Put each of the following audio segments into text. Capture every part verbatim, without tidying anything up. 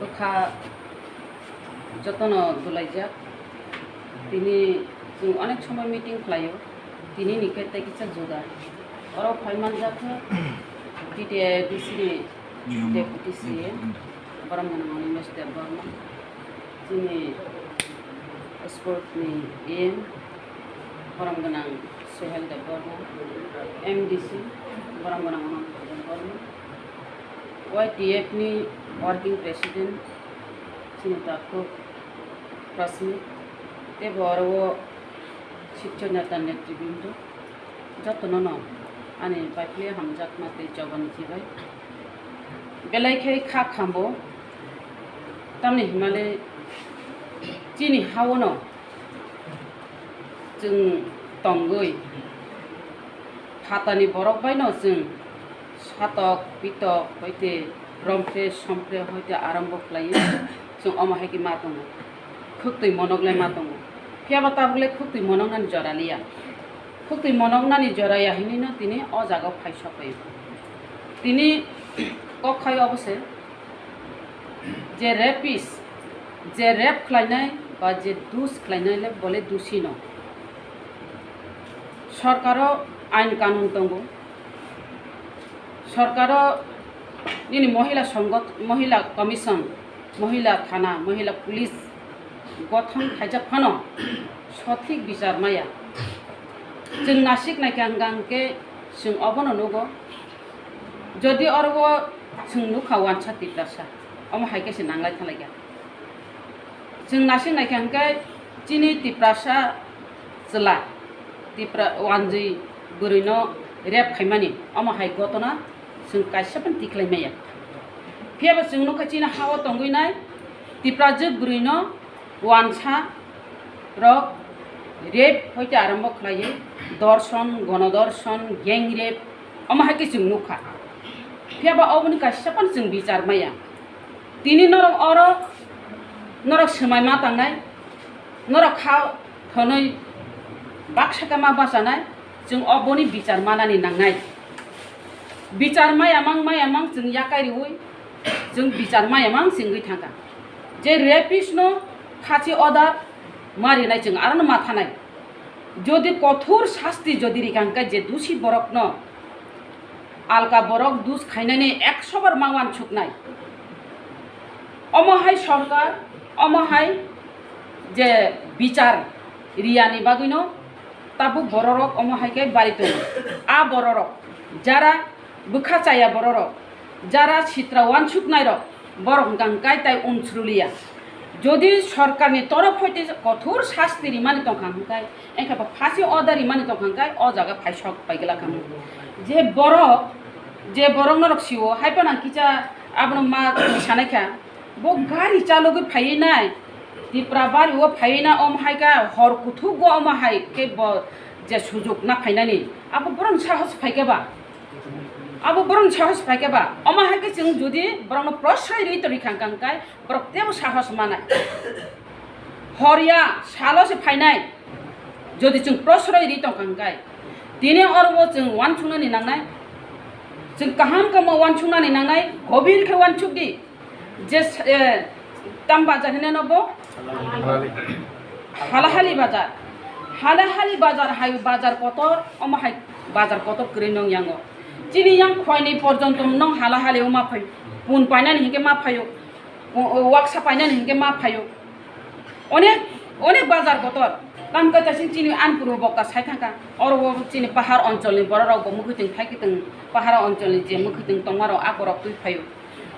Bwkha jotono dulaijak. Tini chwng onek somoi meeting khlaio. Tini ni khe tei kisa juda. Oro phai manjak khe T T A D C ni Deputy C M, borom gwnang Animesh Debbarma. Chini sport ni E M, borom gwnang Sohel Debbarma, M D C, borom gwnang Ananta Debbarma, Y T F ni working president, chini takhuk Prasmit, tei bo aro o Shikshak Neta Netribrinda, jotono no ani bai phile hamjakma tei jobani chibai. Belai khe kha khambo, tamni himale chini hao no chwng tongwi phatani borok bai no chwng satok pitok hoite romphre somphre hoite arambo khlaiwi chwng omo hai khe ma tongo. Khwktwi monok le ma tongo. Phiya ba tabuk le khwktwi monok nani jora liya. Khwktwi monok nani jora ya hinwi no tini o jaga o phai sok pai. Tini kok khai obo se je rapist, je rape khlainai ba je dus khlainai le bole dusi no. Sorkaro ain kanun tongo. Sorkaro nini mohila songot-, mohila commission, mohila thana, mohila police gothon khaijak phano sothik bichar maya. Chwng nasik naikha hwnkha hwnkhe chwng obono nugo. Jodi oro o chwng nukha wansa Tiprasa, omo hai khe se nanglai thanglaikha. Chwng nasing naikha hwnkhe chini Tiprasa chwla, Tipra wanjwi bwrwino rape khaimani, omo hai gotona chwng kaisa phano tikhlai maya. Phiya ba chwng nukha chini ha-o tongwi nai Tiprajwk bwrwino wansa rok rape hoite arambo khlaiwi, dorson, gonodorson, gang rape, omo hai khe chwng nukha. Phiya ba oboni kaisa phano chwng bichar maya. Tini norok oro, norok swmai ma tangnai, norok kha thonwi baksa khe ma bachanai, chwng oboni bichar manani nangnai. Bichar maya mang, maya mang chwng yakai riwi, chwng bichar maya mang se wngwi thangkha. Je rapist no phachi order ma rinai chwng arono ma thanai. Jodi kothor sasti jodi rikha hwnkhe je dusi borokno, alka borok dus khainani ekso bar ma wansuknai. Omo hai sorkar, omo hai je bichar riyani bagwino tabuk bororok omo hai khe bari tongo. A bororok jara bwkha chaya bororok, jara sitra wansuknairok, borok hwnkha hwnkhe tai unsruliya. Jodi sorkarni torof hoite kothor sasti rimani tongkha hwnkhe, engkha bo phasi order rimani tongkha hwnkhe o jaga phai sok pai glak kha. Je borok, je borok norok siwo, hai phano ang kisa abono ma sanai kha, bo gari chalogwi phaiwi nai, Tipra bari o phaiwi na, om hai kha hor kuthuk o omo hai khe bo je sujok na phainani, abo borok sahos phai khe ba. Abo borokni sahos phai khe ba, omo hai khe chwng jodi borokno prosroi rwi tongwi kha hwnkhe borok teibo sahos manai. Hor ya, salo se phainai, jodi chwng prosroi rwi tongkha hwnkhe. Tini oro bo chwng wansuknani nangnai, chwng kaham khe omo wansuknani nangnai, gobir khe wansuk di. Je, eh, tam bazar hinwi no bo? Halahali bazar. Halahali bazar hai bazar kotor, omo hai bazar kotor kwrwi nong yango. Chini yang khwlaini porjonto nong halahali o ma phai. Pun painani hinkhe ma phaio. O, o, waksa painani hinkhe ma phaio. Onek, onek bazar kotor. Tam khe chini ani purbo bokta sai thangkha. Oro bo chini pahar oncholni bororok bo mwkhwtwng thaikwtwng, pahar oncholni je mwkhwtwng tongmarok akorok twi phaio.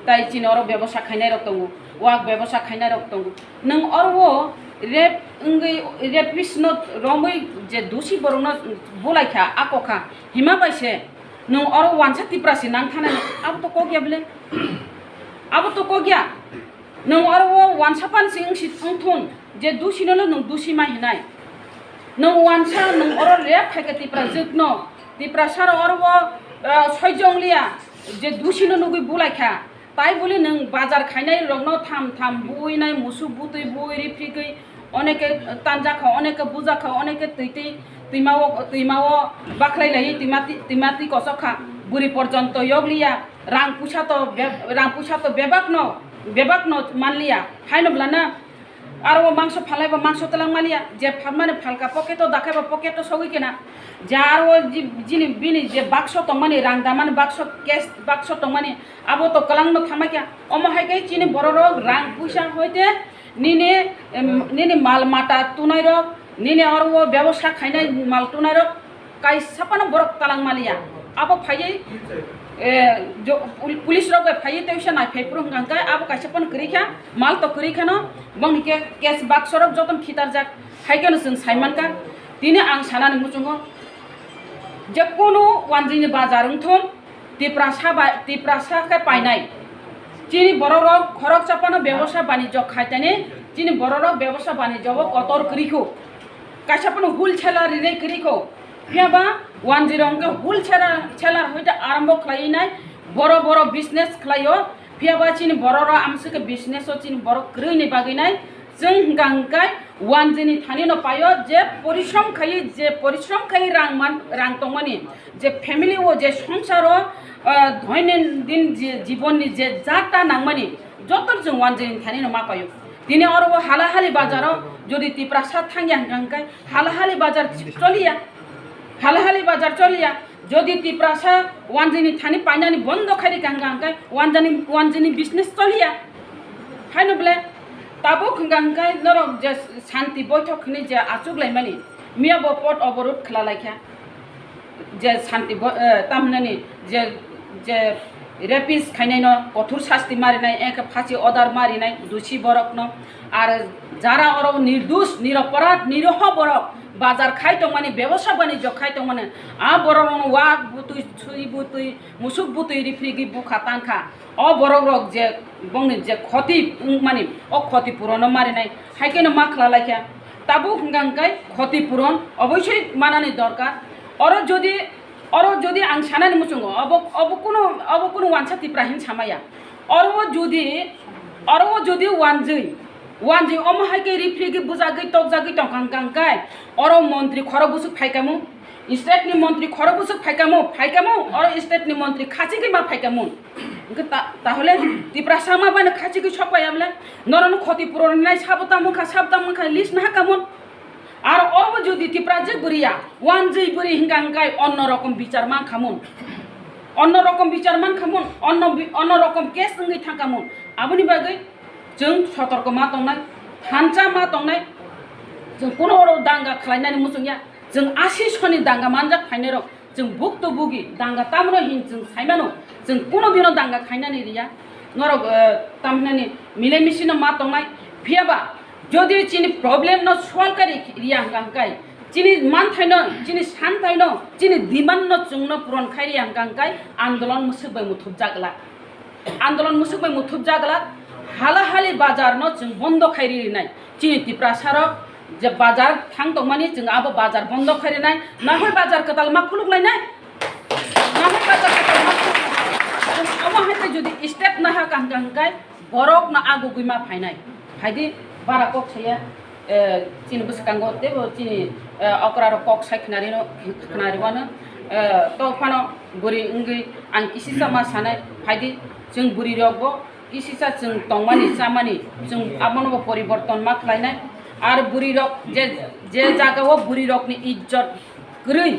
Tai chini oro bebosa khainairok tongo, wak bebosa khainairok tongo. Nwng oro o rape wngwi, rapist no romwi je dusi borokno bulaikha, akokha, hima bai se nwng oro wansa Tiprasi nang thanai, abo to kok ya bile? Abo to kok ya? Nwng oro o wansa pan si wngsi wngthun, je dusi no nwng dusi ma hinai. Nwng wansa, nwng oro rape khaikha Tiprajwk no, Tiprasa rok oro o, eh, soijo wng liya, je dusi no nugwi bulaikha. Tai buli nwng bazar khainai rokno tham tham buinai, musuk butwi bui riphigwi, oneke tanjakha, oneke bujakha, oneke twi twi twimao, twimao bakhlai laiwi twima twi, twima twi kosokha, bwrwi porjonto yokliya, rang puisa to be-, rang puisa to bebak no bebak no manliya, haino bwlana aro o mangso phalai bo mangso twlang maliya, je phalmani phalka pocket o dakhai bo pocket o sogwi kena, je aro o ji-, jini bini je bakso tongmani, rang damani bakso, cash bakso tongmani, abo to kwlangno thamai kha. Omo hai khe chini bororok rang puisa hoite nini, em, nini mal mata tunairok, nini oro o bebosa khainai mal tunairok, kaisa phano borok talang maliya. Abo phaiwi, eh, jo-, pul-, police rok bai phaiwi tei wngsa nai phai phuru hwnkha hwnkhe abo kaisa phano kwrwi kha, mal to kwrwi kheno, bongni khe cash bakso rok jotono khitarjak, hai kheno chwng sai mankha. Tini ang sanani muchungo je kunu wanjini bazar wngthun, Tiprasa bai, Tiprasa khe painai. Chini bororok khoroksa phano bebosa banijyo khaitani, chini bororok bebosa banijyo o kotor kwrwi kho. Kaisa phano wholesale rinai kwrwi kho. Phiya ba wanjirok hwnkhe wholesale, seller hoite arombo khlaiwi nai, boro boro business khlaio. Phiya ba chini bororok amswk khe business o chini borok kwrwini bagwi nai. Chwng hwnkha hwnkhe wanjini thani no paio, je porishrom khaiwi, je porishrom khaiwi rang man, rang tongmani, je family o, je songsaro, ah, doinondin ji-, jibonni je jata nangmani, joto chwng wanjini thani no ma paio. Tini oro o hala hali bazaro jodi Tiprasa thangya hwnkha hwnkhe, Halahali bazar choliya, halahali bazar choliya. Jodi Tiprasa wanjini thani painani bondo khairi kang kang kai wanjani, wanjini business choliya. Haino bole tabuk hwnkha hwnkhe norok je shanti boithok hwnwi je achuk laimani, miya bo pot oborot khwlalaikha. Je shanti bo, eh, tamhnani je, je rapist khainaino kothor sasti marinai, eke phasi order marinai, dusi borokno. Ar jara oro nirdush, niroporad, niroho borok bazar khai tongmani, bebosa banijyo khai tongmani, a borokno wak butwi, swi butwi, musuk butwi rifrigwi bukha tangkha. O borok rok je bongni je khoti wngmani, o khoti purono marinai, hai kheno ma khwlalaikha. Tabuk hwnkha hwnkhe khoti puron oboisoi manani dorkar. Oro jodi, oro jodi ang sanani muchungo, obo, obo kunu, obo kunu wansa Tipra hin samaya. Oro o jodi, oro o jodi wanjwi, wanjwi omo hai khe rifrigwi bujagwi tokjagwi tongkha hwnkha hwnkhe, oro montri khorok bwswk phaikhamu, state ni montri khorok bwswk phaikhamu, phaikhamu, oro state ni montri khachigwi ma phaikhamu. Hwnkhe ta-, tahole Tiprasa ma bani khachigwi sok paiya bole? Norokno khoti puron nai sabo tamo kha, sabo tamo kha, list naha kamun. Ar obo jodi Tiprajwk bwrwi ya, wanjwi bwrwi hwnkha hwnkhe onno rokom bichar man khamun. Onno rokom bichar man khamun, onno bi-, onno rokom case wngwi thang kamun. Aboni bagwi chwng sotorko ma tongnai, thansa ma tongnai. Chwng kuno oro danga khlainani muchung ya. Chwng asi soni danga manjak phainairok. Chwng bukto bugi danga tamno hin chwng saimano, chwng kuno dino danga khainani riya. Norok, eh, tamhinani milai misino ma tongnai. Phiya ba jodi chini problem no solve kari riya hwnkha hwnkhe, chini manthaino, chini santhaino, chini demand no chwngno puron khai riya hwnkha hwnkhe andolon mwswk bai muthubjak glak. Andolon mwswk bai muthubjak glak, hala hali bazar no chwng bondo khai ri rinai. Chini Tiprasa rok je bazar thang tongmani, chwng abo bazar bondo khai rinai. Nahoi bazar kwtal ma khuluk lainai. Nahoi bazar kwtal ma khuluk lainai. Chwng omo hai khe jodi step naha kaham kaham khai, borok no agugwi ma phainai. Phaidi bara kok saya. Eh, chini bwskango teibo chini, eh, okra rok kok sai khnarino, khnariwano, eh, to phano bwrwi wngwi ang kisisa ma sanai, phaidi chwng bwrwi rokbo kisisa chwng tongmani chamani chwng abonobo poriborton ma khlainai. Ar bwrwi rok je, je jagao bwrwi rokni ijjot kwrwi,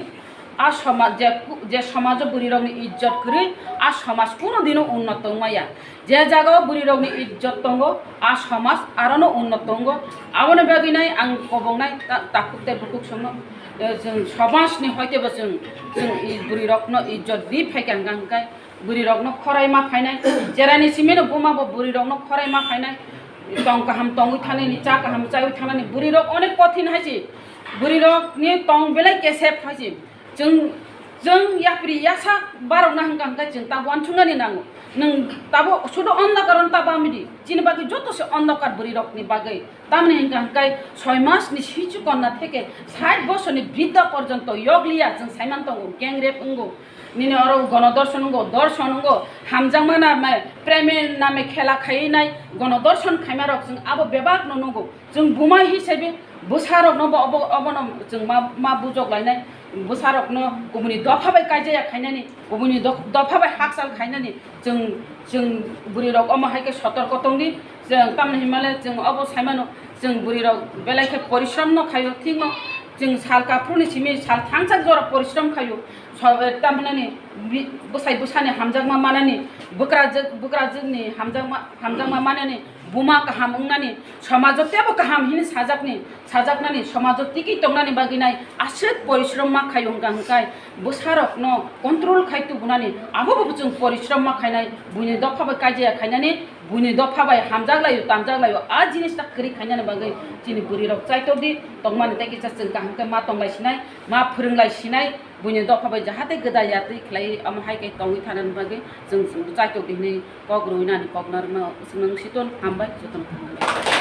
a somaj je, je somajo bwrwi rokni ijjot kwrwi, a somaj kuno dino unnot wngmaya. Je jagao bwrwi rokni ijjot tongo, a somaj arono unnot tongo. Aboni bagwi nai ang kobongnai ta-, takhuk tei bukhuk songno, eh, chwng somajni hoitebo chwng, chwng i bwrwi rokno ijjot ri phaikha hwnkha hwnkhe bwrwi rokno khorai ma phainai. Jerani simino buma bo bwrwi rokno khorai ma phainai. Tong kaham tongwi thanani, cha kaham chaiwi thanani bwrwi rok onek kothin haisi. Bwrwi rokni tong belai kesep haisi. Chwng, chwng yapri yasa barokna hwnkha hwnkhe chwng ta uansuknani nango. Nwng tabo sudo ondakaron ta bamidi. Chini bagwi joto se ondakar bwrwi rokni bagwi. Tamni hwnkha hwnkhe soi masni sichu konna theke sait bosorni bridda porjonto yokliya chwng saiman tongo, gang rape wngo. Nini oro gono dorson wngo, dorson wngo, hamjakma name, preme name khela khaiwi nai gono dorson khaimarok chwng abo bebakno nungo. Chwng buma hisabe Bwsarokno bo obo, obono chwng ma, ma bujok lainai, bwsarokno kubuni dopha bai kaijaya khainani, kubuni do-, dopha bai hakchal khainani, chwng, chwng bwrwirok omo hai khe sotorko tongdi, chwng tamni hinmale chwng obo saimano, chwng bwrwirok belai khe porishrom no khaio, thikno chwng sal kaphuruni simi sal thangsa jora porishrom khaio, so-, tamhinani bi-, bwsai bwsani hamjakma manani, bwkrajwk, bwkrajwkni hamjakma, hamjakma manani, buma kaham wngnani, somajo teibo kaham hini sajakni, sajaknani, somajo tiki tongnani bagwi nai aswk porishrom ma khaio hwnkha hwnkhe bwsarokno control khai tubunani, abobo chwng porishrom ma khainai, buini dopha bai kaijaya khainani, buini dopha bai hamjak laio, tamjak laio, a jinis ta kwrwi khainani bagwi chini bwrwirok chaitokdi tongmani tei kisa chwng kaham khe ma tonglai sinai, ma phwrwnglai sinai, buini dopha bai jahate gwdal yatwi khlai omo hai khe tongwi thanani bagwi chwng, chwng chaitokdi hinwi kok rwinani kok narwkma chwng nang siton hambai jotono hambai.